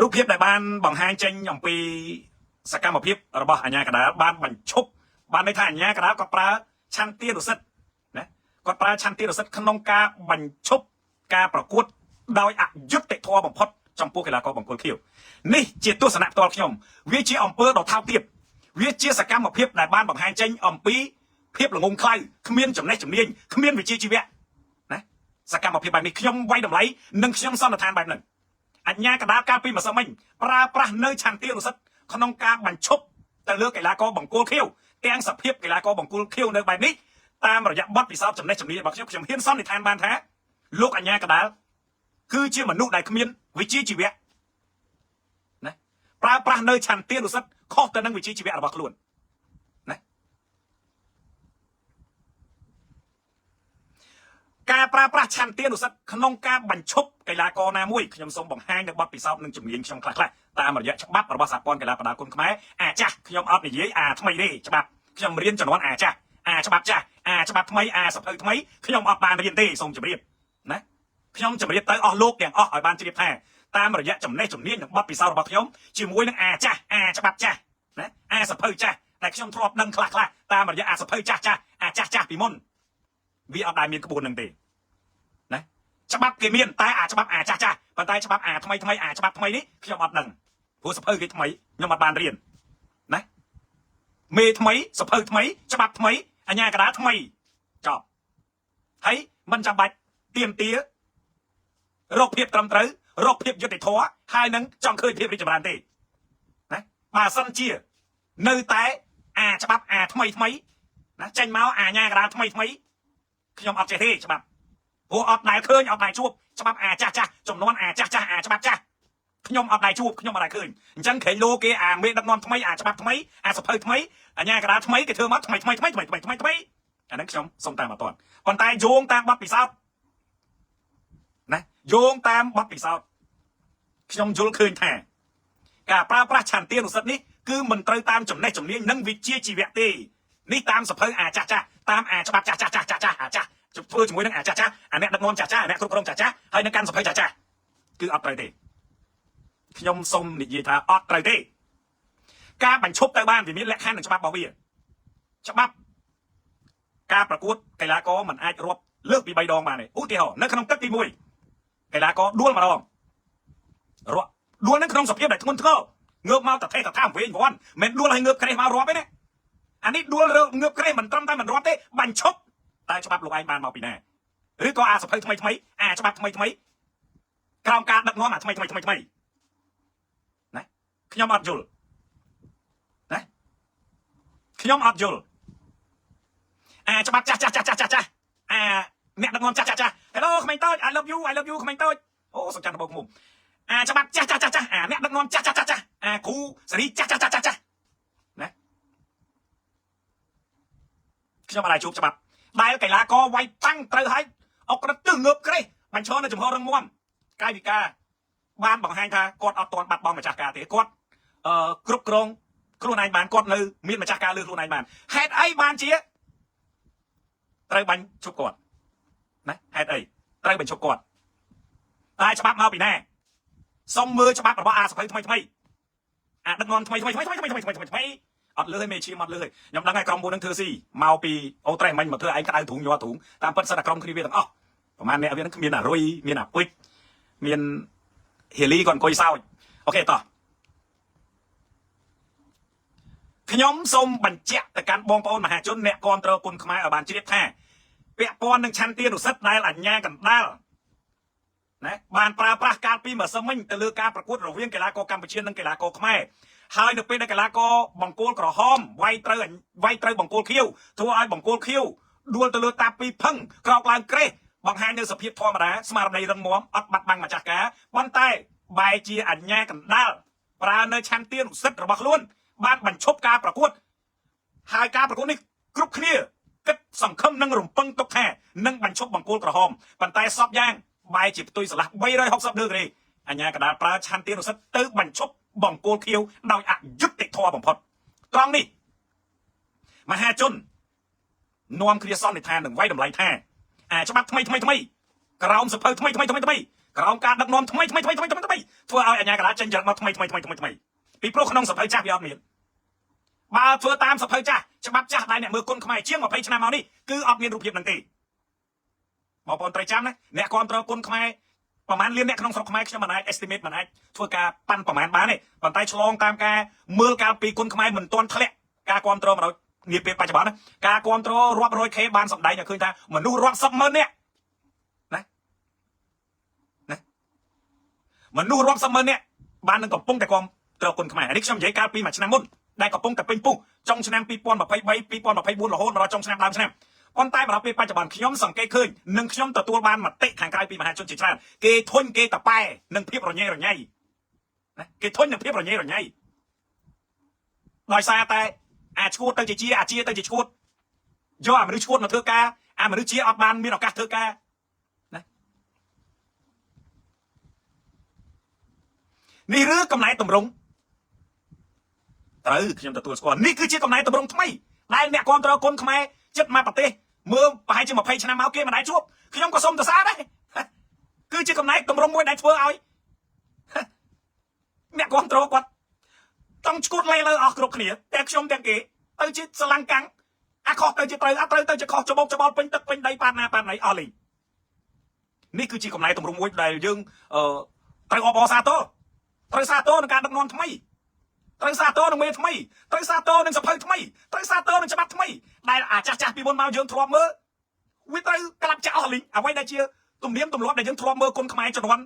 រូបភាពដែលបានបង្ហាញចេញអំពីសកម្មភាពរបស់អាជ្ញាកណ្ដាលបានបញ្ឈប់បានន័យថាអាជ្ញាកណ្ដាលក៏ប្រើឆន្ទានុសិទ្ធិណាគាត់ប្រើឆន្ទានុសិទ្ធិក្នុងការបញ្ឈប់ការប្រកួតដោយអយុត្តិធម៌បំផុតចំពោះកីឡាករបង្គោលខៀវនេះជាទស្សនៈផ្ទាល់ខ្ញុំវាជាអំពើដ៏ថោកទាបវាជាសកម្មភាពដែលបានបង្ហាញចេញអំពីភាពល្ងងខ្លៅគ្មានចំណេះជំនាញគ្មានវិជ្ជាជីវៈណាសកម្មភាពបែបនេះខ្ញុំវាយតម្លៃនិងខ្ញុំសន្និដ្ឋានបែបហ្នឹង អញ្ញាកដាលកាលពីម្សិលមិញប្រើប្រាស់នៅឆន្ទានុសិទ្ធិក្នុងការបញ្ឈប់ទៅលើកីឡាករបង្គោលខៀវទាំងសភាពកីឡាករបង្គោលខៀវនៅបែបនេះតាមរយៈបទពិសោធន៍ចំណេះជំនាញរបស់ខ្ញុំខ្ញុំហ៊ានសន្និដ្ឋានបានថាលោកអញ្ញាកដាលគឺជាមនុស្សដែលគ្មានវិជ្ជាជីវៈណាប្រើប្រាស់នៅឆន្ទានុសិទ្ធិខុសទៅនឹងវិជ្ជាជីវៈរបស់ខ្លួនណាការប្រើប្រាស់ឆន្ទានុសិទ្ធិក្នុងការបញ្ឈប់កីឡាករណាមួយខ្ញុំសូមបង្ហាញនៅបទពិសោធន៍និងជំនាញខ្ញុំខ្លះៗតាមរយៈច្បាប់របស់សហព័ន្ធកីឡាប្រដាល់គុនខ្មែរអាចាស់ខ្ញុំអត់និយាយអាថ្មីទេច្បាប់ខ្ញុំរៀនជំនាន់អាចាស់អាច្បាប់ចាស់អាច្បាប់ថ្មីអាសភៅថ្មីខ្ញុំអត់បានរៀនទេសូមជម្រាបណាខ្ញុំជម្រាបទៅអស់លោកទាំងអស់ឲ្យបានជ្រាបថាតាមរយៈចំណេះជំនាញនិងបទពិសោធន៍របស់ខ្ញុំជាមួយនឹងអាចាស់អាច្បាប់ចាស់ណាអាសភៅចាស់តែខ្ញុំធ្លាប់ដឹងខ្លះៗតាមរយៈអាសភៅចាស់ចាស់អាចាស់ចាស់ពីមុនវាអត់ដែលមានក្បួននឹងទេ ណាច្បាប់គេមានតែអាច្បាប់អាចាស់ចាស់ប៉ុន្តែច្បាប់អាថ្មីថ្មីអាច្បាប់ថ្មីនេះខ្ញុំអត់ដឹងព្រោះសភៅគេថ្មីខ្ញុំអត់បានរៀនណាមេថ្មីសភៅថ្មីច្បាប់ថ្មីអញ្ញាកដាថ្មីចប់ហើយមិនចាំបាច់ទៀមទារកភាពត្រឹមត្រូវរកភាពយុត្តិធម៌ហើយនឹងចង់ឃើញភាពរីកចម្រើនទេណាបើសិនជានៅតែអាច្បាប់អាថ្មីថ្មីណាចេញមកអាញាកដាថ្មីថ្មីខ្ញុំអត់ចេះទេច្បាប់ ព្រោះអត់ដែលឃើញអត់ដែលជួបច្បាប់អាចាស់ចាស់ចំនួនអាចាស់ចាស់អាច្បាប់ចាស់ខ្ញុំអត់ដែលជួបខ្ញុំអត់ដែលឃើញអញ្ចឹងក្រែងលោគេអាមេដឹកនាំថ្មីអាច្បាប់ថ្មីអាសភៅថ្មីអាញាកដាថ្មីគេធ្វើមកថ្មីថ្មីថ្មីថ្មីថ្មីថ្មីថ្មីអាហ្នឹងខ្ញុំសុំតាមអត់ទាន់ប៉ុន្តែយោងតាមបទពិសោធន៍ណាយោងតាមបទពិសោធន៍ខ្ញុំយល់ឃើញថាការប្រើប្រាស់ឆន្ទានុសិទ្ធិនេះគឺមិនត្រូវតាមចំណេះជំនាញនិងវិជ្ជាជីវៈទេនេះតាមសភៅអាចាស់ចាស់តាមអាច្បាប់ចាស់ចាស់ចាស់ចាស់ចាស់អាចាស់ ធ្វើជាមួយនឹងអាចាស់ចាស់អាអ្នកដឹកនាំចាស់ចាស់អាអ្នកគ្រប់គ្រងចាស់ចាស់ហើយនឹងកាន់សភៅចាស់ចាស់គឺអត់ត្រូវទេខ្ញុំសូមនិយាយថាអត់ត្រូវទេការបញ្ឈប់ទៅបានវាមានលក្ខខណ្ឌនិងច្បាប់របស់វាច្បាប់ការប្រកួតកីឡាករមិនអាចរាប់លើសពី3ដងបានទេឧទាហរណ៍នៅក្នុងទឹកទី1កីឡាករដួលម្ដងរកដួលនឹងក្នុងសភាពដែលធ្ងន់ធ្ងរងើបមកតថេតថាវែងវាន់មិនដួលឲ្យងើបក្រេះមករាប់ទេណាអានេះដួលងើបក្រេះមិនត្រឹមតែមិនរាប់ទេបញ្ឈប់តែច្បាប់លោកឯងបានមកពីណា ឬក៏អាសភៅថ្មីថ្មីអាច្បាប់ថ្មីថ្មីក្រោមការដឹកនាំអាថ្មីថ្មីថ្មីថ្មីណាខ្ញុំអត់យល់ណាខ្ញុំអត់យល់អាច្បាប់ចាស់ចាស់ចាស់ចាស់ចាស់ចាស់អាអ្នកដឹកនាំចាស់ចាស់ចាស់ Hello ក្មេងតូច I love you, I love you ក្មេងតូចអូសុខចន្ទបោកមុំអាច្បាប់ចាស់ចាស់ចាស់ចាស់អាអ្នកដឹកនាំចាស់ចាស់ចាស់ចាស់អាគ្រូសេរីចាស់ចាស់ចាស់ចាស់ចាស់ណាខ្ញុំអត់ដែលជួបច្បាប់ដែលកីឡាករវាយប៉ាំងត្រូវហើយអុកក្រឹតទឹះងើបក្រេះបញ្ឈរនៅចំហរឹងមាំកាយវិការបានបង្ហាញថាគាត់អត់ទាន់បាត់បង់ម្ចាស់ការទេគាត់អឺគ្រប់គ្រងខ្លួនឯងបានគាត់នៅមានម្ចាស់ការលើខ្លួនឯងបានហេតុអីបានជាត្រូវបាញ់ជប់គាត់ណាហេតុអីត្រូវបញ្ឈប់គាត់តែច្បាប់មកពីណាសុំមើលច្បាប់របស់អាសភៅថ្មីថ្មីអាដឹកនាំថ្មីថ្មីថ្មីថ្មីថ្មីថ្មីថ្មីថ្មីថ្មីអត់លឺឲ្យមេឈាមអត់លឺឲ្យខ្ញុំដឹងហើយក្រុមពួកនឹងធ្វើស៊ីមកពីអូត្រេសមិញមកធ្វើឯងក្តៅទ្រូងញ័រទ្រូងតាមពិតសិតតែក្រុមគ្នាវាទាំងអស់ប្រហែលអ្នកវានឹងគ្មានអារុយមានអាពុជមានហេលីគាត់អង្គុយសើច OK តោះខ្ញុំសូមបញ្ជាក់ទៅកាន់បងប្អូនមហាជនអ្នកគាំទ្រគុនខ្មែរឲ្យបានជ្រាបថាពាក់ព័ន្ធនឹងឆន្ទានុសិទ្ធិដែលអញ្ញាកណ្ដាលណាបានប្រើប្រាស់កាលពីម្សិលមិញទៅលើការប្រកួតរវាងកីឡាករកម្ពុជានិងកីឡាករខ្មែរហើយនៅពេលដែលកីឡាករបង្គោលក្រហមវាយត្រូវវាយត្រូវបង្គោលខៀវធ្វើឲ្យបង្គោលខៀវដួលទៅលើតាពីផឹងក្រោកឡើងក្រេះបង្ហាញនៅសភាពធម្មតាស្មារតីរឹងមាំអត់បាត់បង់ម្ចាស់ការប៉ុន្តែបែរជាអញ្ញាកណ្ដាលប្រើនៅឆន្ទានុសិទ្ធិរបស់ខ្លួនបានបញ្ឈប់ការប្រកួតហើយការប្រកួតនេះគ្រប់គ្នាគិតសង្ឃឹមនិងរំពឹងទុកថានឹងបញ្ឈប់បង្គោលក្រហមប៉ុន្តែសពយ៉ាងបែរជាផ្ទុយស្រឡះ360ដឺក្រេអញ្ញាកដាលប្រើឆន្ទានុសិទ្ធិទៅបញ្ឈប់បង្គោលខៀវដោយអយុត្តិធម៌បំផុតត្រង់នេះមហាជននាំគ្នាសន្និដ្ឋាននិងវាយតម្លៃថាអាច្បាប់ថ្មីថ្មីថ្មីក្រោមសភៅថ្មីថ្មីថ្មីថ្មីក្រោមការដឹកនាំថ្មីថ្មីថ្មីថ្មីថ្មីថ្មីធ្វើ ធ្វើឲ្យអាជ្ញាកណ្ដាលចេញចរិតមកថ្មីថ្មីថ្មីថ្មីថ្មីពីព្រោះក្នុងសភៅចាស់វាអត់មានបើធ្វើតាមសភៅចាស់ច្បាប់ចាស់ដែលអ្នកមើលគុណខ្មែរជាង20ឆ្នាំមកនេះគឺអត់មានរូបភាពនឹងទេបងប្អូនត្រូវចាំណាអ្នកគ្រប់គ្រងគុណខ្មែរប្រហែលលានអ្នកក្នុងស្រុកខ្មែរខ្ញុំមិនអាច estimate មិនអាចធ្វើការប៉ាន់ប្រហែលបានទេប៉ុន្តែឆ្លងតាមការមើលកាលពីគុណខ្មែរមិនទាន់ធ្លាក់ការគ្រប់គ្រងមកដល់នាពេលបច្ចុប្បន្នណាការគ្រប់គ្រងរាប់រយ K បានសម្ដែងឲ្យឃើញថាមនុស្សរាប់សិបម៉ឺននាក់ណាណាមនុស្សរាប់សិបម៉ឺននាក់បាននឹងកំពុងតែគ្រប់គ្រងគុណខ្មែរនេះខ្ញុំនិយាយកាលពីមួយឆ្នាំមុនដែលកំពុងតែពេញពុះចុងឆ្នាំ2023 2024រហូតមកដល់ចុងឆ្នាំដើមឆ្នាំប៉ុន្តែមកដល់ពេលបច្ចុប្បន្នខ្ញុំសង្កេតឃើញនិងខ្ញុំទទួលបានមតិខាងក្រៅពីមហាជនជាច្រើនគេធុញគេតប៉ែនឹងភាពរញ៉េរញ៉ៃណាគេធុញនឹងភាពរញ៉េរញ៉ៃដោយសារតែអាឈួតទៅជាជាអាជាទៅជាឈួតយកអាមនុស្សឈួតមកធ្វើការអាមនុស្សជាអត់បានមានឱកាសធ្វើការណានេះឬកំណែតម្រង់ត្រូវខ្ញុំទទួលស្គាល់នេះគឺជាកំណែតម្រង់ថ្មីដែលអ្នកគ្រប់គ្រងគុណខ្មែរចិត្តមកប្រទេសមើលប្រហែលជា20ឆ្នាំមកគេមិនដែលជួបខ្ញុំក៏សុំសរសើរដែរគឺជាកំណែតម្រង់មួយដែលធ្វើឲ្យអ្នកគ្រប់គ្រងគាត់ចង់ឈួតលេលើអស់គ្រប់គ្នាទាំងខ្ញុំទាំងគេទៅជាស្រឡាំងកាំងអាខុសទៅជាត្រូវអាត្រូវទៅជាខុសច្បោកច្បល់ពេញទឹកពេញដីប៉ាណាប៉ាណីអស់លីនេះគឺជាកំណែតម្រង់មួយដែលយើងអឺត្រូវអបអរសាទរត្រូវសាទរនឹងការដឹកនាំថ្មីត្រូវសាទរនឹងមេថ្មីត្រូវសាទរនឹងសភៅថ្មីត្រូវសាទរនឹងច្បាប់ថ្មីដែលអាចាស់ចាស់ពីមុនមកយើងធ្លាប់មើលវាត្រូវក្លាប់ចាក់អស់លីងអ្វីដែលជាទំនៀមទម្លាប់ដែលយើងធ្លាប់មើលគុណខ្មែរជំនាន់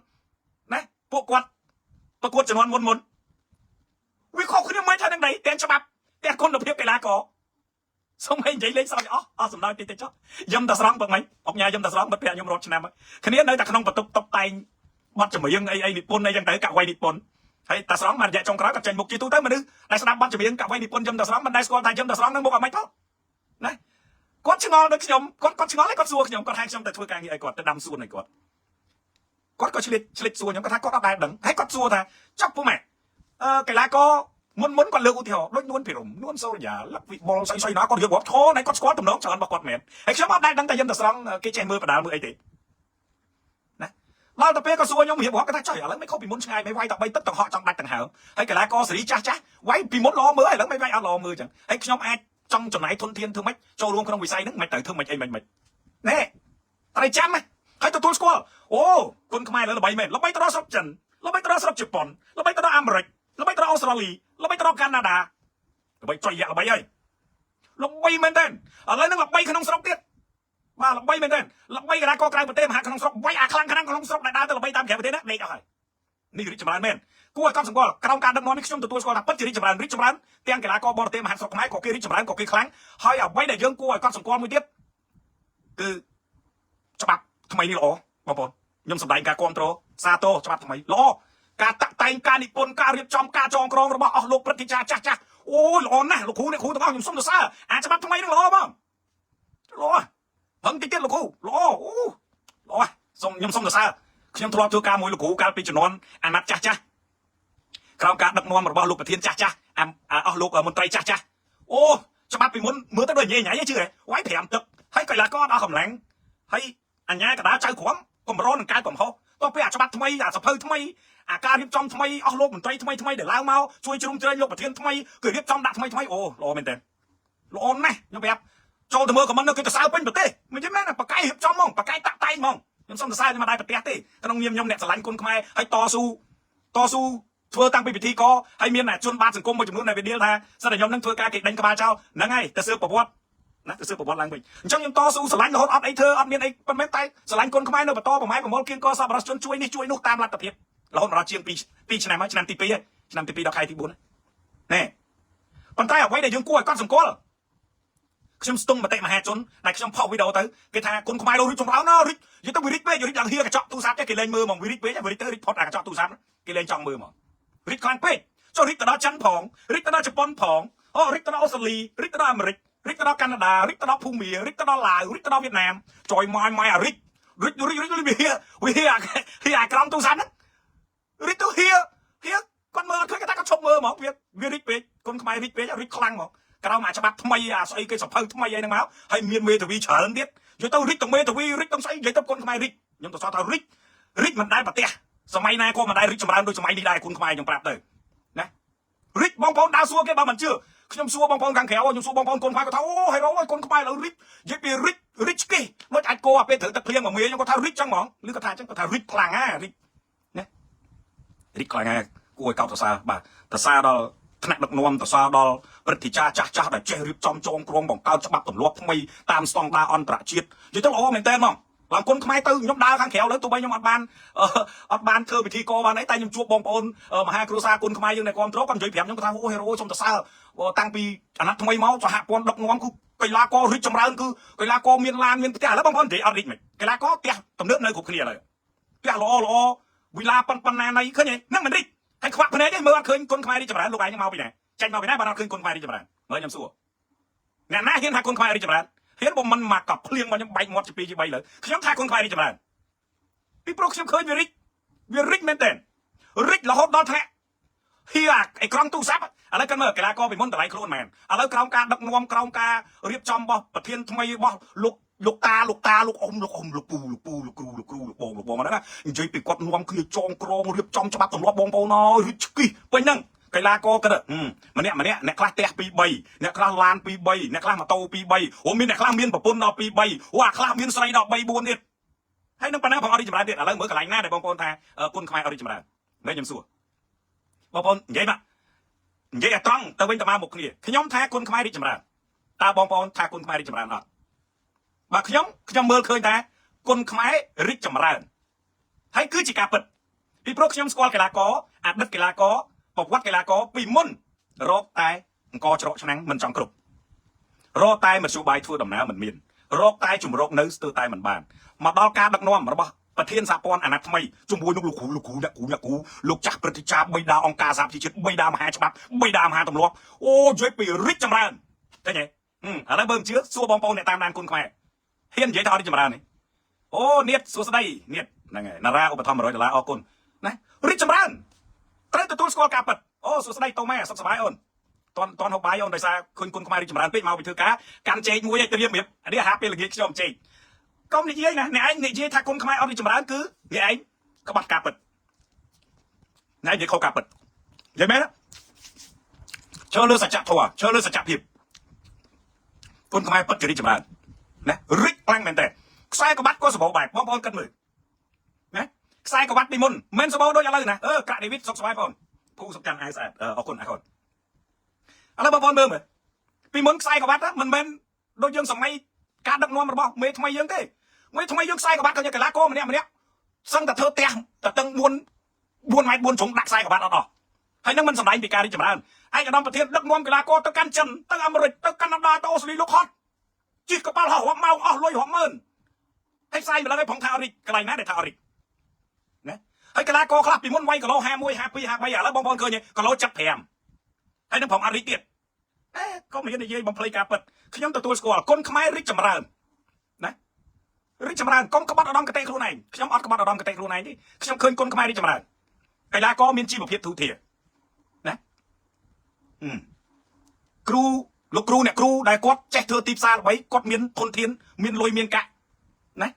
ណាពួកគាត់ប្រកួតជំនាន់មុនមុនវាខុសគ្នាមិនថានឹងដីទាំងច្បាប់ទាំងគុណភាពកីឡាករសូមឲ្យនិយាយលេងសើចអស់អស់សំដៅតិចតិចចុះយំតាស្រង់បើមិនអុកញ៉ាយំតាស្រង់មិត្តភក្តិខ្ញុំរាប់ឆ្នាំគ្នានៅតែក្នុងបន្ទប់តុបតែងបទចម្រៀងអីអីនិពន្ធអីចឹងទៅកវីនិពន្ធហើយតាស្រង់មួយរយៈចុងក្រោយគាត់ចេញមុខជាទូទៅមនុស្សដែលស្ដាប់បទចម្រៀងកវីនិពន្ធយំតាស្រង់មិនដែលស្គាល់ថាយំតាស្រង់នឹងមុខអាម៉េចផងណាគាត់ឆ្ងល់ដូចខ្ញុំគាត់គាត់ឆ្ងល់ហើយគាត់សួរខ្ញុំគាត់ហៅខ្ញុំទៅធ្វើការងារឲ្យគាត់ទៅដាំសួនឲ្យគាត់គាត់ក៏ឆ្លៀតឆ្លៀតសួរខ្ញុំគាត់ថាគាត់អត់ដែលដឹងហើយគាត់សួរថាចុះពុំម៉ែអឺកីឡាករមុនមុនគាត់លើកឧទាហរណ៍ដូចនួនភិរមនួនសូរិយាលឹកវិបុលស្អីស្អីណាគាត់រៀបរាប់ធរណៃគាត់ស្គាល់ទំនងច្រើនរបស់គាត់មែនហើយខ្ញុំអត់ដែលដឹងតែយឹមតែស្រង់គេចេះមើលបដាលមើលអីទេណាដល់ទៅពេលគាត់សួរខ្ញុំរៀបរាប់គាត់ថាចុះឥឡូវមិនខុសពីមុនឆ្ងាយមិនវាយតែ3ទឹកទាំងហក់ចង់ដាច់ទាំងហើមហើយកីឡាករសេរីចាស់ចាស់វាយពីមុនល្អមើលឥឡូវមិនវាយអត់ល្អមើលចឹងហើយខ្ញុំអាចចង់ចំណាយធនធានធ្វើម៉េចចូលរួមក្នុងវិស័យហ្នឹងមិនត្រូវធ្វើម៉េចអីមិនមិនណែត្រូវចាំណាហើយទទួលស្គាល់អូគុនខ្មែរលើល្បីមែនល្បីទៅដល់ស្រុកចិនល្បីទៅដល់ស្រុកជប៉ុនល្បីទៅដល់អាមេរិកល្បីទៅដល់អូស្ត្រាលីល្បីទៅដល់កាណាដាល្បីចុយយ៉ាល្បីហើយល្បីមែនតើឥឡូវហ្នឹងល្បីក្នុងស្រុកទៀតបាទល្បីមែនតើល្បីកីឡាករក្រៅប្រទេសមហាក្នុងស្រុកវាយអាខ្លាំងខ្លាំងក្នុងស្រុកដែលដើរទៅល្បីតាមក្រៅប្រទេសណាដេកអស់ហើយនេះរីកចម្រើនមែនគួរឲ្យកត់សម្គាល់ក្រោមការដឹកនាំនេះខ្ញុំទទួលស្គាល់ថាពិតជារីកចម្រើនរីកចម្រើនទាំងកីឡាករបរទេសមហាស្រុកខ្មែរក៏គេរីកចម្រើនក៏គេខ្លាំងហើយអ្វីដែលយើងគួរឲ្យកត់សម្គាល់មួយទៀតគឺច្បាប់ថ្មីនេះល្អបងប្អូនខ្ញុំសម្ដែងការគ្រប់គ្រងសាទរច្បាប់ថ្មីល្អការតាក់តែងការនិពន្ធការរៀបចំការចងក្រងរបស់អស់លោកព្រឹទ្ធាចារ្យចាស់ចាស់អូយល្អណាស់លោកគ្រូអ្នកគ្រូទាំងអស់ខ្ញុំសូមសរសើរអាច្បាប់ថ្មីហ្នឹងល្អបងល្អហឹងតិចទៀតលោកគ្រូល្អអូល្អសូមខ្ញុំសូមសរសើរខ្ញុំធ្លាប់ធ្វើការមួយលោកគ្រូកាលពីជំនាន់អាណត្តិចាស់ចាស់ក្រោមការដឹកនាំរបស់លោកប្រធានចាស់ចាស់អស់លោកមន្ត្រីចាស់ចាស់អូច្បាប់ពីមុនមើលទៅដូចញ៉ៃញ៉ៃជឿហ៎វាយ5ទឹកហើយកីឡាករអត់អស់កម្លាំងហើយអញ្ញាកដាចៅក្រមកម្រនឹងកើតកំហុសតោះពេលអាច្បាប់ថ្មីអាសភៅថ្មីអាការរៀបចំថ្មីអស់លោកមន្ត្រីថ្មីថ្មីដែលឡើងមកជួយជ្រោមជ្រែងលោកប្រធានថ្មីគឺរៀបចំដាក់ថ្មីថ្មីអូល្អមែនតើល្អណាស់ខ្ញុំប្រាប់ចូលទៅមើល comment នៅគេទៅសើពេញប្រទេសមិនយល់មែនណាបកាយរៀបចំហ្មងបកាយតាក់តែងហ្មងខ្ញុំសុំសរសើរខ្ញុំមិនដែរប្រទេសទេក្នុងនាមខ្ញុំអ្នកស្រឡាញ់គុណខ្មែរហើយតស៊ូតស៊ូធ្វើតាំងពីពិធីកហើយមានជនបាទសង្គមមួយចំនួនដែលវាដៀលថាសិតតែខ្ញុំនឹងធ្វើការគេដេញក្បាលចោលហ្នឹងហើយទៅស៊ើបប្រវត្តិណាទៅស៊ើបប្រវត្តិឡើងវិញអញ្ចឹងខ្ញុំតស៊ូស្រឡាញ់រហូតអត់អីធ្វើអត់មានអីប៉ុន្មានតែស្រឡាញ់គុណខ្មែរនៅបន្តប្រម៉ែប្រមូលគៀងកសប្បុរសជនជួយនេះជួយនោះតាមលទ្ធភាពរហូតមកដល់ជាង2 2ឆ្នាំហើយឆ្នាំទី2ហើយឆ្នាំទី2ដល់ខែទី4ណែប៉ុន្តែអ្វីដែលយើងគួរឲ្យកត់សម្គាល់ខ្ញុំស្ទង់មតិមហាជនដែលខ្ញុំផុសវីដេអូទៅគេថាគុនខ្មែរលោករីកចម្រើនណារីកយទៅវារីកពេករីកឡើងហៀកញ្ចក់ទូរស័ព្ទគេលែងមើលហ្មងវារីកពេកវារីកទៅរីកផុតអាកញ្ចក់ទូរស័ព្ទគេលែងចង់មើលហ្មងរីកខ្លាំងពេកចុះរីកទៅដល់ចិនផងរីកទៅដល់ជប៉ុនផងអូរីកទៅដល់អូស្ត្រាលីរីកទៅដល់អាមេរិករីកទៅដល់កាណាដារីកទៅដល់ភូមារីកទៅដល់ឡាវរីកទៅដល់វៀតណាមចយម៉ាយម៉ាយអារីករីករីករីកវាហៀវាហៀហៀអាក្រមទូរស័ព្ទហ្នឹងរីកទៅហៀហៀគាត់មើលអត់ឃើញគាត់ថាគាត់ឈប់មើលហ្មងវាវារីកពេកគុនខ្មែររីកពេករីកខ្លាំងហ្មងក្រោមអាច្បាប់ថ្មីអាស្អីគេសភៅថ្មីអីហ្នឹងមកហើយមានមេធាវីច្រើនទៀតយល់ទៅរីកទាំងមេធាវីរីកទាំងស្អីនិយាយទៅគុនខ្មែររីកខ្ញុំទៅសោះថារីករីកមិនដែលប្រទេស សម័យណាក៏មិនដែលរីកចម្រើនដូចសម័យនេះដែរគុនខ្មែរខ្ញុំប្រាប់ទៅណារីកបងប្អូនដើរសួរគេបើមិនជឿខ្ញុំសួរបងប្អូនខាងក្រៅខ្ញុំសួរបងប្អូនគុនខ្មែរគាត់ថាអូហេរ៉ូអើយគុនខ្មែរឥឡូវរីកនិយាយពីរីករីកគេដូចអាចគោអាពេលត្រូវទឹកភ្លៀងមកមេខ្ញុំគាត់ថារីកចឹងហ្មងឬគាត់ថាចឹងគាត់ថារីកខ្លាំងហារីកណារីកខ្លាំងហាគួរឲ្យកោតសរសើរបាទសរសើរដល់ថ្នាក់ដឹកនាំសរសើរដល់ព្រឹទ្ធាចារ្យចាស់ចាស់ដែលចេះរៀបចំចងក្រងបង្កើតច្បាប់ទម្លាប់ថ្មីតាមស្តង់ដារអន្តរជាតិនិយាយទៅល្អមែនតើហ្មងឡើងគុនខ្មែរទៅខ្ញុំដើរខាងក្រៅលើទោះបីខ្ញុំអត់បានអត់បានធ្វើពិធីកបានអីតែខ្ញុំជួបបងប្អូនមហាគ្រួសារគុនខ្មែរយើងដែលគ្រប់គ្រងគាត់និយាយប្រាប់ខ្ញុំគាត់ថាអូហេរ៉ូសូមសរសើរតាំងពីអាណត្តិថ្មីមកសហព័ន្ធដឹកនាំគឺកីឡាកររីកចម្រើនគឺកីឡាករមានឡានមានផ្ទះឥឡូវបងប្អូននិយាយអត់រីកមិនកីឡាករផ្ទះទំនើបនៅគ្រប់គ្នាឥឡូវផ្ទះល្អល្អវិឡាប៉ុនប៉ុណ្ណាណីឃើញទេហ្នឹងមិនរីកហើយខ្វាក់ភ្នែកទេមើលអត់ឃើញគុនខ្មែររីកចម្រើនលោកឯងមកពីណាចេញមកពីណាបើអត់ឃើញគុនខ្មែររីកចម្រើនមើលខ្ញុំសួរអ្នកណាហ៊ានថាគុនខ្មែររីកចម្រើនហ៊ានបើមិនមកកភ្លៀងមកខ្ញុំបែកមាត់ជា2ជា3លើខ្ញុំថាគុនខ្មែររីកចម្រើនពីព្រោះខ្ញុំឃើញវារីកវារីកមែនតើរីករហូតដល់ថ្នាក់ហៀអាអេក្រង់ទូរស័ព្ទឥឡូវគាត់មើលកីឡាករពីមុនតម្លៃខ្លួនមែនឥឡូវក្រោមការដឹកនាំក្រោមការរៀបចំរបស់ប្រធានថ្មីរបស់លោកលោកតាលោកតាលោកអ៊ំលោកអ៊ំលោកពូលោកពូលោកគ្រូលោកគ្រូលោកបងលោកបងហ្នឹងណានិយាយពីគាត់នាំគ្នាចងក្រងរៀបចំច្បាប់ទម្លាប់បងប្អូនអើយរីកឆ្គិះពេញហ្នឹងកីឡាករគាត់ម្នាក់ម្នាក់អ្នកខ្លះផ្ទះ2 3អ្នកខ្លះឡាន2 3អ្នកខ្លះម៉ូតូ2 3អូមានអ្នកខ្លះមានប្រពន្ធដល់2 3អូអាខ្លះមានស្រីដល់3 4ទៀតហើយនឹងប៉ុណ្ណឹងបងអត់រីកចម្រើនទៀតឥឡូវមើលកន្លែងណាដែលបងប្អូនថាគុនខ្មែរអត់រីកចម្រើននេះខ្ញុំសួរបងប្អូននិយាយមកនិយាយឲ្យត្រង់ទៅវិញទៅមកមុខគ្នាខ្ញុំថាគុនខ្មែររីកចម្រើនតើបងប្អូនថាគុនខ្មែររីកចម្រើនអត់បើខ្ញុំខ្ញុំមើលឃើញថាគុនខ្មែររីកចម្រើនហើយគឺជាការពិតពីព្រោះខ្ញុំស្គាល់កីឡាករអតីតកីឡាករប្រវត្តិកីឡាករពីមុនរកតែអង្គច្រកឆ្នាំងមិនចង់គ្រប់រកតែមធ្យោបាយធ្វើដំណើរមិនមានរកតែជំរកនៅស្ទើរតែមិនបានមកដល់ការដឹកនាំរបស់ប្រធានសហព័ន្ធអាណត្តិថ្មីជាមួយនឹងលោកគ្រូលោកគ្រូអ្នកគ្រូអ្នកគ្រូលោកចាស់ព្រឹទ្ធាចារ្យបីដាអង្គការសហប្រជាជាតិបីដាមហាច្បាប់បីដាមហាទម្លាប់អូនិយាយពីរីកចម្រើនឃើញទេឥឡូវបើមិនជឿសួរបងប្អូនអ្នកតាមដានគុនខ្មែរហ៊ាននិយាយថាអត់រីកចម្រើនទេអូនៀតសួស្ដីនៀតហ្នឹងហើយណារ៉ាឧបត្ថម្ភ100ដុល្លារអរគុណណារីកចម្រើនត្រូវទទួលស្គាល់ការពិតអូសួស្ដីតូម៉ាសុខសប្បាយអូនតន់តន់ហូបបាយអូនដោយសារឃើញគុនខ្មែររីកចម្រើនពេកមកពីធ្វើការកាន់ចេកមួយឲ្យត្រៀមរៀបនេះអាហារពេលល្ងាចខ្ញុំចេកកុំនិយាយណាអ្នកឯងនិយាយថាគុនខ្មែរអត់រីកចម្រើនគឺអ្នកឯងក្បត់ការពិតអ្នកឯងនិយាយខុសការពិតនិយាយមែនទេឈរលើសច្ចធម៌ឈរលើសច្ចភាពគុនខ្មែរពិតជារីកចម្រើនណារីកខ្លាំងមែនតើខ្សែក្បាត់ក៏សម្បូរបែបបងប្អូនគិតមើលណាខ្សែក្បាត់ពីមុនមិនសម្បូរដូចឥឡូវណាអឺក្រាក់ដេវីតសុខសប្បាយបងភូសុខច័ន្ទអាយស្អាតអរគុណអរគុណឥឡូវបងប្អូនមើលមើលពីមុនខ្សែក្បាត់មិនមែនដូចយើងសម័យការដឹកនាំរបស់មេថ្មីយើងទេមេថ្មីយើងខ្សែក្បាត់ក៏យកកីឡាករម្នាក់ម្នាក់សឹងតែធ្វើផ្ទះតែតឹង4 4ម៉ែត្រ4ជ្រុងដាក់ខ្សែក្បាត់អត់អស់ហើយនឹងមិនសម្ដែងពីការរីកចម្រើនឯកឧត្តមប្រធានដឹកនាំកីឡាករទៅកាន់ចិនទៅអាមេរិកទៅកាណាដាទៅអូស្ត្រាលីលោកហត់ជិះកប៉ាល់ហោះរាប់ម៉ោងអស់លុយរាប់ម៉ឺនហើយផ្សាយម្ល៉េះឲ្យផងថាអរិចកន្លែងណាដែលថាអរិចណាហើយកីឡាករខ្លះពីមុនវាយគីឡូ51 52 53ឥឡូវបងប្អូនឃើញគីឡូ75ហើយនឹងផងអរិចទៀតអេក៏មាននិយាយបំភ្លៃការពិតខ្ញុំទទួលស្គាល់គុនខ្មែររីកចម្រើនណារីកចម្រើនកុំក្បត់ឧត្តមគតិខ្លួនឯងខ្ញុំអត់ក្បត់ឧត្តមគតិខ្លួនឯងទេខ្ញុំឃើញគុនខ្មែររីកចម្រើនកីឡាករមានជីវភាពធូរធារណាគ្រូលោកគ្រូអ្នកគ្រូដែលគាត់ចេះធ្វើទីផ្សារល្បីគាត់មានធនធានមានលុយមានកាក់ណា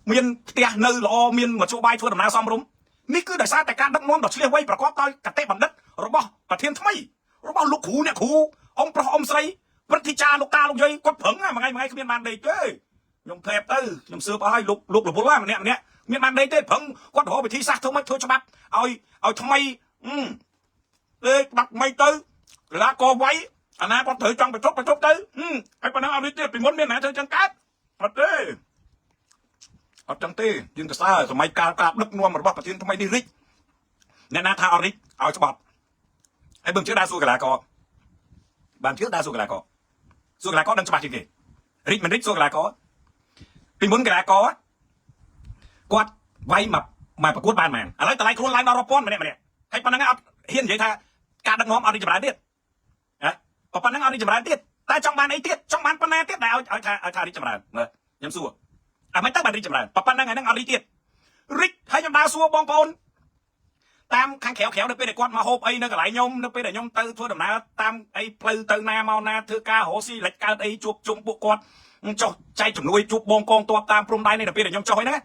មានផ្ទះនៅល្អមានមធ្យោបាយធ្វើដំណើរសមរម្យនេះគឺដោយសារតែការដឹកនាំដ៏ឆ្លៀសវៃប្រកបដោយកតិបណ្ឌិតរបស់ប្រធានថ្មីរបស់លោកគ្រូអ្នកគ្រូអ៊ំប្រុសអ៊ំស្រីព្រឹទ្ធាចារ្យលោកតាលោកយាយគាត់ប្រឹងមួយថ្ងៃមួយថ្ងៃគ្មានបានដេកទេខ្ញុំផ្លែបទៅខ្ញុំស៊ើបឲ្យលោកលោករវល់ម្នាក់ម្នាក់មានបានដេកទេប្រឹងគាត់រកវិធីសាស្ត្រធ្វើម៉េចធ្វើច្បាប់ឲ្យឲ្យថ្មីអឺទេច្បាប់ថ្មីទៅកីឡាករវាយអាណាគាត់ត្រូវចង់ប្រជុំប្រជុំទៅហើយប៉ុណ្ណឹងអត់នេះទៀតពីមុនមានណាធ្វើចឹងកើតអត់ទេអត់ចឹងទេយើងទៅសើសម័យកាលការដឹកនាំរបស់ប្រធានថ្មីនេះរិចអ្នកណាថាអត់រិចឲ្យច្បាប់ហើយបើមិនជឿដើរសួរកីឡាករបានជឿដើរសួរកីឡាករសួរកីឡាករដឹងច្បាស់ជាងគេរិចមិនរិចសួរកីឡាករពីមុនកីឡាករគាត់វាយមកមកប្រកួតបានមែនឥឡូវតម្លៃខ្លួនឡើងដល់រាប់ពាន់ម្នាក់ម្នាក់ហើយប៉ុណ្ណឹងអត់ហ៊ាននិយាយថាការដឹកនាំអត់រីកចម្រើនទៀតហ៎ប៉ុណ្ណឹងអត់រីកចម្រើនទៀតតែចង់បានអីទៀតចង់បានប៉ុណ្ណាទៀតដែលឲ្យឲ្យថាឲ្យថារីកចម្រើនមើលខ្ញុំសួរអាមិនទៅបានរីកចម្រើនប៉ុណ្ណឹងហ្នឹងអត់រីកទៀតរិចហើយខ្ញុំដើរសួរបងប្អូនតាមខាងក្រៅក្រៅនៅពេលដែលគាត់មកហូបអីនៅកន្លែងខ្ញុំនៅពេលដែលខ្ញុំទៅធ្វើដំណើរតាមអីផ្លូវទៅណាមកណាធ្វើការរកស៊ីលិចកើតអីជួបជុំពួកគាត់ចុះចែកជំនួយជួបបងកងទ័ពតាមព្រំដែននេះនៅពេលដែលខ្ញុំចុះអីហ្នឹ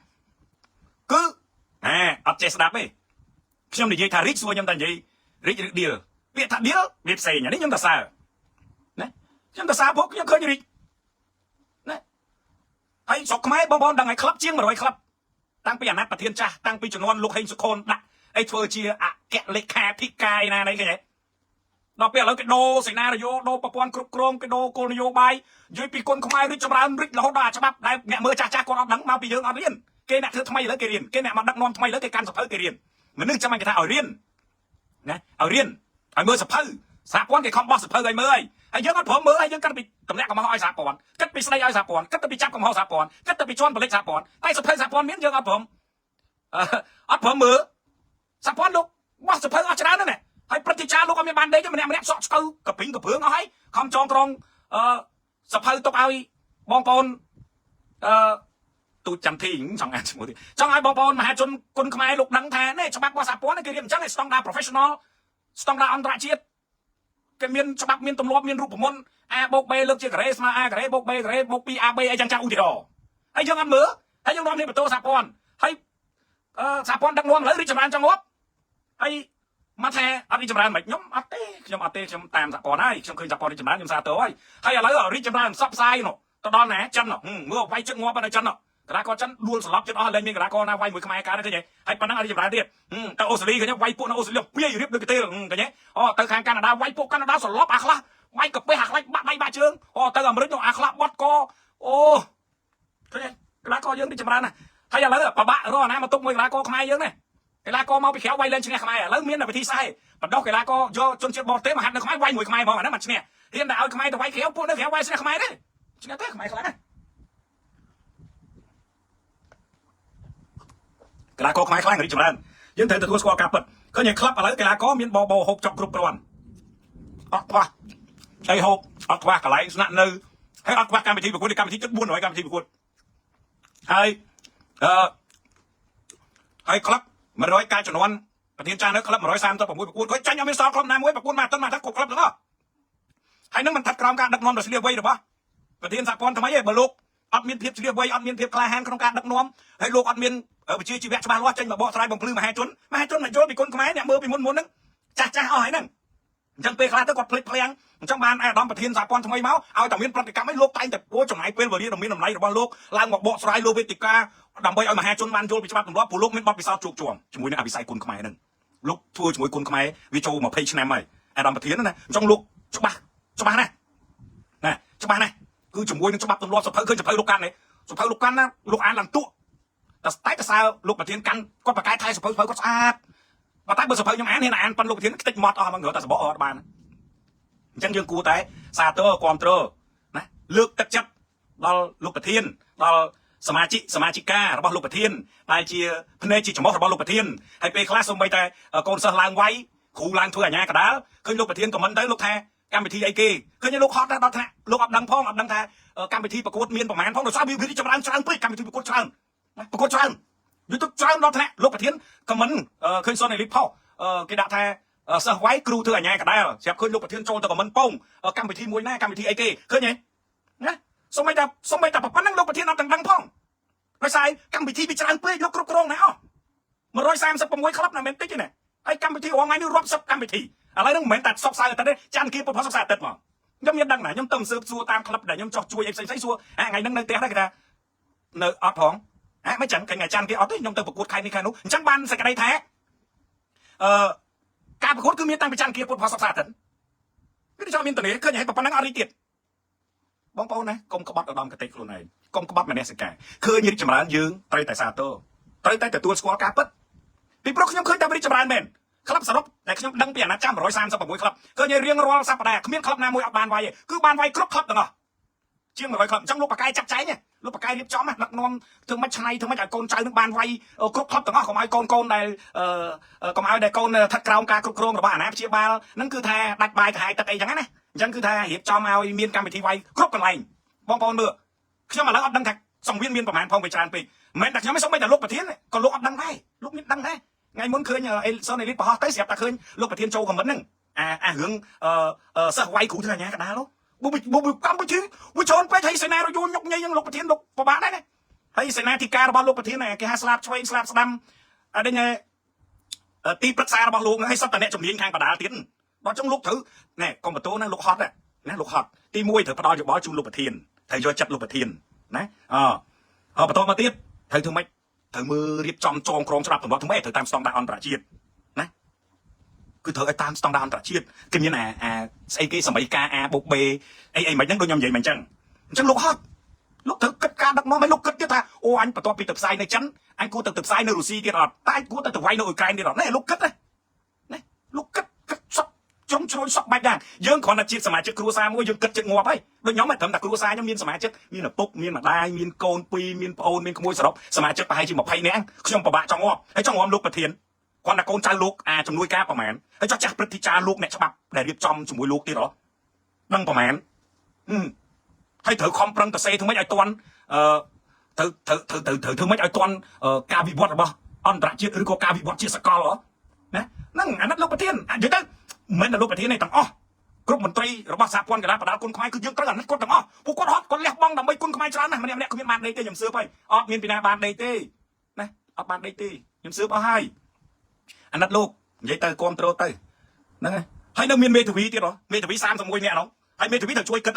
ងគឺ អាអត់ចេះស្ដាប់ទេខ្ញុំនិយាយថារីកសួរខ្ញុំតែនិយាយរីកឬដៀលពាក្យថាដៀលវាផ្សេងអានេះខ្ញុំតសើណាខ្ញុំតសើព្រោះខ្ញុំឃើញរីកណាហើយស្រុកខ្មែរបងប្អូនដឹងហើយក្លឹបជាង100ក្លឹបតាំងពីអាណត្តិប្រធានចាស់តាំងពីជំនាន់លោកហេងសុខនដាក់អីធ្វើជាអគ្គលេខាធិការឯណានេះឃើញទេដល់ពេលឥឡូវគេដូរសេណារីយ៉ូដូរប្រព័ន្ធគ្រប់គ្រងគេដូរគោលនយោបាយនិយាយពីគុណខ្មែររីកចម្រើនរីករហូតដល់អាច្បាប់ដែលអ្នកមើលចាស់ចាស់គាត់អត់ដឹងមកពីយើងអត់រៀនគេអ្នកធ្វើថ្មីឥឡូវគេរៀនគេអ្នកមកដឹកនាំថ្មីឥឡូវគេកាន់សភៅគេរៀនមនុស្សចាំបាច់គេថាឲ្យរៀនណាឲ្យរៀនឲ្យមើលសភៅសហព័ន្ធគេខំបោះសភៅឲ្យមើលហើយហើយយើងអត់ព្រមមើលហើយយើងគិតពីតម្លាក់កំហុសឲ្យសហព័ន្ធគិតពីស្ដីឲ្យសហព័ន្ធគិតទៅពីចាប់កំហុសសហព័ន្ធគិតទៅពីជន់ផលិតសហព័ន្ធតែសភៅសហព័ន្ធមានយើងអត់ព្រមអត់ព្រមមើលសហព័ន្ធលោកបោះសភៅអស់ច្រើនណាស់ណាហើយព្រឹទ្ធាចារ្យលោកអត់មានបានដេកទេម្នាក់ម្នាក់សក់ស្កូវកពីងកព្រឿងអស់ហើយខំចងក្រងអឺសភៅទុកឲ្យបងប្អូនអឺទូចចន្ទធីចង់អានឈ្មោះទៀតចង់ឲ្យបងប្អូនមហាជនគុនខ្មែរលោកដឹងថានេះច្បាប់របស់សហព័ន្ធគេរៀបអញ្ចឹងឯស្តង់ដារ professional ស្តង់ដារអន្តរជាតិគេមានច្បាប់មានទម្លាប់មានរូបមន្ត A បូក B លើកជាការ៉េស្មើ A ការ៉េបូក B ការ៉េបូក 2AB អីចឹងចាស់ឧទាហរណ៍ហើយយើងអត់មើលហើយយើងនាំគ្នាបន្ទោសហព័ន្ធហើយអឺសហព័ន្ធដឹកនាំឥឡូវរីកចម្រើនចង់ងាប់ហើយមកថាអត់រីកចម្រើនមិនខ្ញុំអត់ទេខ្ញុំអត់ទេខ្ញុំតាមសហព័ន្ធហើយខ្ញុំឃើញសហព័ន្ធរីកចម្រើនខ្ញុំសាទរហើយហើយឥឡូវរីកចម្រើនសពផ្សាយនោះទៅដល់ណាចិននោះមើលវាយចិត្តងាប់នៅចិននោះកីឡាករចិនដួលស្លាប់ចិត្តអស់លែងមានកីឡាករណាវាយមួយខ្មែរកើតឃើញទេហើយប៉ុណ្ណឹងអត់រីកចម្រើនទៀតទៅអូស្ត្រាលីឃើញវាយពួកនៅអូស្ត្រាលីពាយរៀបដូចកទេលឃើញទេអូទៅខាងកាណាដាវាយពួកកាណាដាសន្លប់អាខ្លះវាយកកាពះអាខ្លះបាក់ដៃបាក់ជើងអូទៅអាមេរិកនោះអាខ្លះបត់កអូឃើញទេកីឡាករយើងរីកចម្រើនណាស់ហើយឥឡូវប្របាក់រកអាណាមកទុកមួយកីឡាករខ្មែរយើងណាកីឡាករមកពីក្រៅវាយលែងឈ្នះខ្មែរឥឡូវមានតែវិធីសាស្ត្របណ្ដោះកីឡាករយកជនជាតិបរទេសមកហាត់នៅខ្មែរវាយមួយខ្មែរហ្មងអាហ្នឹងមិនឈ្នះហ៊ានតែឲ្យខ្មែរទៅវាយក្រៅពួកនៅក្រៅវាយឈ្នះខ្មែរទេឈ្នះទេខ្មែរខ្លាំងណាស់កីឡាករខ្មែរខ្លាំងរីកចម្រើនយើងត្រូវទទួលស្គាល់ការពិតឃើញឯក្លឹបឥឡូវកីឡាករមានបបហូបចុកគ្រប់គ្រាន់អត់ខ្វះអីហូបអត់ខ្វះកន្លែងស្នាក់នៅហើយអត់ខ្វះកម្មវិធីប្រកួតកម្មវិធីជិត400កម្មវិធីប្រកួតហើយអឺហើយក្លឹប100កាលជំនាន់ប្រធានចាស់នៅក្លឹប136ប្រកួតគាត់ចាញ់អត់មានសល់ក្លឹបណាមួយប្រកួតមកអាទិត្យមកអាទិត្យគ្រប់ក្លឹបទាំងអស់ហើយនឹងមិនស្ថិតក្រោមការដឹកនាំដ៏ឆ្លៀសវៃរបស់ប្រធានសហព័ន្ធថ្មីទេបើលោកអត់មានភាពឆ្លៀសវៃអត់មានភាពក្លាហានក្នុងការដឹកនាំហើយលោកអត់មានវិជ្ជាជីវៈច្បាស់លាស់ចេញមកបកស្រាយបំភ្លឺមហាជនមហាជនមិនយល់ពីគុណខ្មែរអ្នកមើលពីមុនមុនហ្នឹងចាស់ចាស់អស់ហើយហ្នឹងអញ្ចឹងពេលខ្លះទៅគាត់ភ្លេចភ្លាំងអញ្ចឹងបានអាដាមប្រធានសហព័ន្ធថ្មីមកឲ្យតែមានប្រតិកម្មអីលោកតែងតែពោចំណាយពេលវេលាដ៏មានតម្លៃរបស់លោកឡើងមកបកស្រាយលើវេទិកាដើម្បីឲ្យមហាជនបានយល់ពីច្បាប់ទម្លាប់ព្រោះលោកមានបទពិសោធន៍ជោគជាំជាមួយនឹងអភិស័យគុណខ្មែរហ្នឹងលោកធ្វើជាមួយគុណខ្មែរវាចូល20ឆ្នាំហើយអាដាមប្រធានណាអញ្ចឹងលោកច្បាស់ច្បាស់ណាស់ណាច្បាស់ណាស់គឺជាមួយនឹងច្បាប់ទម្លាប់សភៅឃើញសភៅលោកកាន់នេះសភៅលោកកាន់ណាលោកអានឡើងទក់តែតែតសើលោកប្រធានកាន់គាត់ប្រកែថៃសភៅសភៅគាត់ស្អាតបើតែបើសភៅខ្ញុំអានហ៊ានអានប៉ុនលោកប្រធានខ្ទេចមាត់អស់ហ្មងតែសបកអត់បានអញ្ចឹងយើងគួរតែសាទរគ្រប់គ្រងណាលើកទឹកចិត្តដល់លោកប្រធានដល់សមាជិកសមាជិការបស់លោកប្រធានដែលជាភ្នែកជាច្រមុះរបស់លោកប្រធានហើយពេលខ្លះសូម្បីតែកូនសិស្សឡើងវាយគ្រូឡើងធ្វើអាញាកដាលឃើញលោកប្រធាន comment ទៅលោកថាកម្មវិធីអីគេឃើញលោកហត់ដល់ថ្នាក់លោកអត់ដឹងផងអត់ដឹងថាកម្មវិធីប្រកួតមានប្រមាណផងដោយសារវារីចម្រើនច្រើនពេកកម្មវិធីប្រកួតច្រើនណាប្រកួតច្រើនយូរទៅច្រើនដល់ថ្នាក់លោកប្រធាន comment ឃើញសុនអេលីតផុសគេដាក់ថាសិស្សវាយគ្រូធ្វើអាញាកដាលស្រាប់ឃើញលោកប្រធានចូលទៅ comment ពងកម្មវិធីមួយណាកម្មវិធីអីគេឃើញទេណាសូម្បីតែសូម្បីតែប៉ុណ្្នឹងលោកប្រធានអត់ទាំងដឹងផងដោយសារកម្មវិធីវាច្រើនពេកលោកគ្រប់គ្រងណាអស់136ក្លឹបណាមិនតិចទេណាហើយកម្មវិធីរាល់ថ្ងៃនេះរាប់សិបកម្មវិធីឥឡូវហ្នឹងមិនមែនតែសពសៅអាទិត្យទេចាន់គៀពុទ្ធសពសៅអាទិត្យមកខ្ញុំមានដឹងណាខ្ញុំទៅស៊ើបសួរតាមក្លឹបដែលខ្ញុំចោះជួយអីផ្សេងៗសួរអាថ្ងៃហ្នឹងនៅផ្ទះដែរគេថានៅអត់ផងអាមិនចឹងកញ្ញាចាន់គេអត់ទេខ្ញុំទៅប្រកួតខែនេះខែនោះអញ្ចឹងបានសេចក្តីថាអឺការប្រកួតគឺមានតាំងពីច័ន្ទគៀពុទ្ធសពសៅអាទិត្យគឺចង់មានតនេឃើញហើយប៉ុណ្ណឹងអត់រីទៀតបងប្អូនណាកុំក្បត់ឧត្តមគតិខ្លួនឯងកុំក្បត់មនសិការឃើញរីកចម្រើនយើងត្រូវតែសាទរត្រូវតែទទួលស្គាល់ការពិតពីព្រោះខ្ញុំឃើញតែរីកចម្រើនមែនក្លឹបសរុបដែលខ្ញុំដឹងពីអាណត្តិចាំ136ក្លឹបឃើញរៀងរាល់សប្តាហ៍គ្មានក្លឹបណាមួយអត់បានវាយទេគឺបានវាយគ្រប់ក្លឹបទាំងអស់ជាង100ក្លឹបអញ្ចឹងលោកបកកែចាត់ចែងលោកបកកែរៀបចំដឹកនាំធ្វើម៉េចឆ្នៃធ្វើម៉េចឲ្យកូនចៅនឹងបានវាយគ្រប់ក្លឹបទាំងអស់កុំឲ្យកូនកូនដែលកុំឲ្យដែលកូនស្ថិតក្រោមការគ្រប់គ្រងរបស់អាណាព្យាបាលនឹងគឺថាដាច់បាយក្រហាយទឹកអីចឹងណាអញ្ចឹងគឺថារៀបចំឲ្យមានកម្មវិធីវាយគ្រប់កន្លែងបងប្អូនមើលខ្ញុំឥឡូវអត់ដឹងថាសង្វៀនមានប្រមាណផងវាច្រើនពេកមិនមែនតែខ្ញុំទេសូម្បីតែលោកប្រធានក៏លោកអត់ដឹងដែរលោកមានដឹងដែរថ្ងៃមុនឃើញអេសុនអេលីតបរោះទៅស្រាប់តែឃើញលោកប្រធានចូល comment ហ្នឹងអាអារឿងសិស្សវាយគ្រូធ្វើអាញាកដាលបុបុបុកម្មវិធីវាច្រើនពេកហើយសេនារយញុកញ៉ៃហ្នឹងលោកប្រធានលោកពិបាកដែរណាហើយសេនាធិការរបស់លោកប្រធានគេហៅស្លាបឆ្វេងស្លាបស្ដាំ អត់ដឹងទីប្រឹក្សារបស់លោកហ្នឹងឲ្យសត្វតអ្នកជំនាញខាងបដាលទៀតដល់ចុងលោកត្រូវណែកុំបន្ទោណាលោកហត់ណាលោកហត់ទី1ត្រូវផ្ដល់យោបល់ជូនលោកប្រធានត្រូវយកចិត្តលោកប្រធានណាអអបន្តមកទៀតត្រូវធ្វើម៉េចត្រូវមើលរៀបចំចងក្រងច្បាប់ទម្លាប់ធ្វើម៉េចត្រូវតាមស្តង់ដារអន្តរជាតិណាគឺត្រូវឲ្យតាមស្តង់ដារអន្តរជាតិគេមានអាអាស្អីគេសម័យការ A បូក B អីអីមិនហ្នឹងដូចខ្ញុំនិយាយមិនអញ្ចឹងអញ្ចឹងលោកហត់លោកត្រូវគិតការដឹកនាំឲ្យលោកគិតទៀតថាអូអញបន្ទាប់ពីទៅផ្សាយនៅចិនអញគួរទៅទៅផ្សាយនៅរុស្ស៊ីទៀតអត់តែអញគួរទៅទៅវាយនៅអ៊ុយក្រែនទៀតអត់ណែលោកគិតណាណាលោកគិតគិតសក់ជ្រុងជ្រោយសក់បែបយ៉ាងយើងគ្រាន់តែជាសមាជិកគ្រួសារមួយយើងគិតចិត្តងាប់ហើយដូចខ្ញុំត្រឹមតែគ្រួសារខ្ញុំមានសមាជិកមានឪពុកមានម្ដាយមានកូនពីរមានប្អូនមានក្មួយសរុបសមាជិកប្រហែលជា20នាក់ខ្ញុំពិបាកចង់ងាប់ហើយចង់ងាប់លោកប្រធានគាត់តែកូនចៅលោកអាជំនួយការប្រហែលហើយចោះចាស់ព្រឹទ្ធាចារ្យលោកអ្នកច្បាប់ដែលរៀបចំជាមួយលោកទៀតហ៎ដឹងប្រហែលហើយត្រូវខំប្រឹងតសេធ្វើម៉េចឲ្យទាន់អឺត្រូវត្រូវត្រូវត្រូវត្រូវធ្វើម៉េចឲ្យទាន់ការវិវត្តរបស់អន្តរជាតិឬក៏ការវិវត្តជាសកលហ៎ណាហ្នឹងអាណិតលោកប្រធាននិយាយទៅមិនមែនតែលោកប្រធានទេទាំងអស់គ្រប់មន្ត្រីរបស់សហព័ន្ធកីឡាប្រដាល់គុនខ្មែរគឺយើងត្រូវអាណិតគាត់ទាំងអស់ពួកគាត់ហត់គាត់លះបង់ដើម្បីគុនខ្មែរច្រើនណាស់ម្នាក់ម្នាក់គ្មានបានដេកទេខ្ញុំសឿបហើយអត់មានពីណាបានដេកទេណាអត់បានដេកទេខ្ញុំសឿបអស់ហើយអាណិតលោកនិយាយទៅគ្រប់ត្រូលទៅហ្នឹងហើយហើយនៅមានមេធាវីទៀតហ៎មេធាវី31នាក់ហ្នឹងហើយមេធាវីត្រូវជួយគិត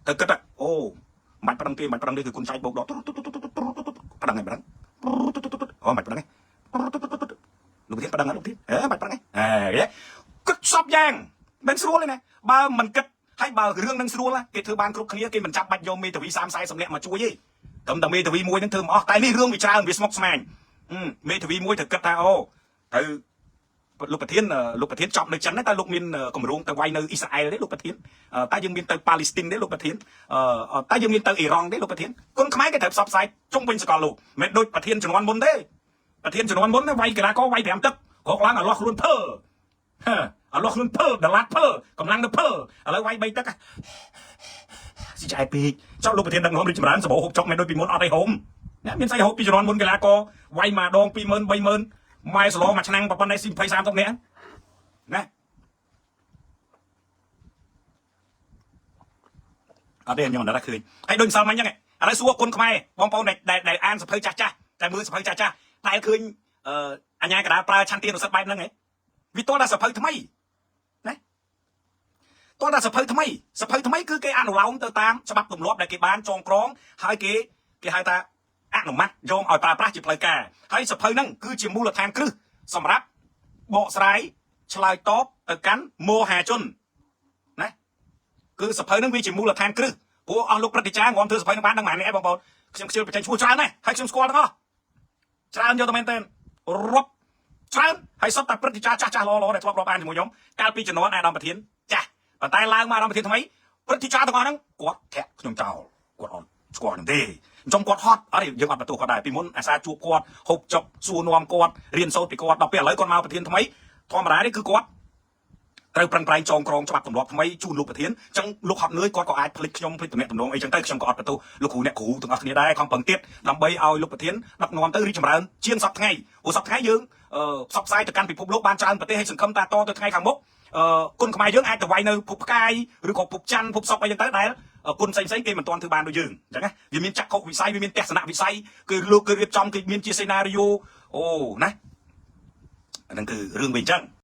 ត្រូវគិតអូមិនបាច់ប្រឹងទេមិនបាច់ប្រឹងទេគឺគុណចែកបោកដកប្រឹងហើយប្រឹងអូមិនបាច់ប្រឹងទេលោកប្រធានប្រឹងលោកប្រធានអេមិនបាច់ប្រឹងទេអេគិតសពយ៉ាងមិនស្រួលទេណាបើមិនគិតហើយបើរឿងនឹងស្រួលគេធ្វើបានគ្រប់គ្នាគេមិនចាប់បាច់យកមេធាវី30 40នាក់មកជួយទេត្រឹមតែមេធាវីមួយនឹងធ្វើមិនអស់តែនេះរឿងវាច្រើនវាស្មុគស្មាញមេធាវីមួយត្រូវគិតថាអូត្រូវលោកប្រធានលោកប្រធានចប់នៅចិនតែលោកមានគម្រោងទៅវាយនៅអ៊ីស្រាអែលទេលោកប្រធានតែយើងមានទៅប៉ាឡេស្ទីនទេលោកប្រធានតែយើងមានទៅអ៊ីរ៉ង់ទេលោកប្រធានគុនខ្មែរគេត្រូវផ្សព្វផ្សាយជុំវិញសកលលោកមិនដូចប្រធានជំនាន់មុនទេប្រធានជំនាន់មុនវាយកីឡាករវាយ5ទឹកក្រោកឡើងឲ្យលាស់ខ្លួនភើឲ្យលាស់ខ្លួនភើដឡាត់ភើកម្លាំងទៅភើឥឡូវវាយ3ទឹកស៊ីចែពេកចុះលោកប្រធានដឹកនាំរីកចម្រើនសបោហូបចុកមិនដូចពីមុនអត់អីហូមអ្នកមានស្អីហូបពីជំនាន់មុនកីឡាករវាយមួយដង20000 30000ម៉ែសឡមួយឆ្នាំប៉ុណ្ណេះស៊ី20 30នាក់ណាអត់ទេខ្ញុំមិនដឹងឃើញហើយដូចម្សិលមិញហ្នឹងឥឡូវសួរគុនខ្មែរបងប្អូនដែលដែលអានសភៅចាស់ចាស់តែមើលសភៅចាស់ចាស់តែឃើញអឺអញ្ញាកដាប្រើឆន្ទានុសិទ្ធបែបហ្នឹងហ៎វាតតែសភៅថ្មីណាតតែសភៅថ្មីសភៅថ្មីគឺគេអនុលោមទៅតាមច្បាប់ទម្លាប់ដែលគេបានចងក្រងហើយគេគេហៅថាអនុម័តយកឲ្យប្រើប្រាស់ជាផ្លូវការហើយសភៅហ្នឹងគឺជាមូលដ្ឋានគ្រឹះសម្រាប់បកស្រាយឆ្លើយតបទៅកាន់មហាជនណាគឺសភៅហ្នឹងវាជាមូលដ្ឋានគ្រឹះព្រោះអស់លោកព្រឹទ្ធាចារ្យងំធ្វើសភៅហ្នឹងបានដឹងប៉ុន្មានអ្នកបងប្អូនខ្ញុំខ្ជិលបញ្ចេញឈ្មោះច្រើនណាស់ហើយខ្ញុំស្គាល់ទាំងអស់ច្រើនយកទៅមែនទែនរាប់ច្រើនហើយសុទ្ធតែព្រឹទ្ធាចារ្យចាស់ចាស់ល្អល្អដែលធ្លាប់រាប់អានជាមួយខ្ញុំកាលពីជំនាន់អាដាមប្រធានចាស់ប៉ុន្តែឡើងមកអាដាមប្រធានថ្មីព្រឹទ្ធាចារ្យទាំងអស់ហ្នឹងគាត់ធាក់ខ្ញុំចោលគាត់អត់ស្គាល់នឹងទេអញ្ចឹងគាត់ហត់អត់ទេយើងអត់បន្ទោសគាត់ដែរពីមុនអាសាជួបគាត់ហូបចុកសួរនាំគាត់រៀនសូត្រពីគាត់ដល់ពេលឥឡូវគាត់មកប្រធានថ្មីធម្មតានេះគឺគាត់ត្រូវប្រឹងប្រែងចងក្រងច្បាប់ទម្លាប់ថ្មីជូនលោកប្រធានអញ្ចឹងលោកហត់នឿយគាត់ក៏អាចភ្លេចខ្ញុំភ្លេចតំណែងតំណងអីចឹងទៅខ្ញុំក៏អត់បន្ទោសលោកគ្រូអ្នកគ្រូទាំងអស់គ្នាដែរខំប្រឹងទៀតដើម្បីឲ្យលោកប្រធានដឹកនាំទៅរីកចម្រើនជាងសប្តាហ៍ថ្ងៃព្រោះសប្តាហ៍ថ្ងៃយើងផ្សព្វផ្សាយទៅកាន់ពិភពលោកបានច្រើនប្រទេសហើយសង្ឃឹមថាតទៅថ្ងៃខាងមុខអឺគុនខ្មែរយើងអាចទៅវាយនៅភពផ្កាយឬក៏ភពច័ន្ទភពសុកអីចឹងទៅដែលគុណផ្សេងផ្សេងគេមិនទាន់ធ្វើបានដូចយើងអញ្ចឹងណាវាមានចក្ខុវិស័យវាមានទស្សនវិស័យគឺលោកគឺរៀបចំគឺមានជាសេណារីយ៉ូអូណាអាហ្នឹងគឺរឿងវាអញ្ចឹង។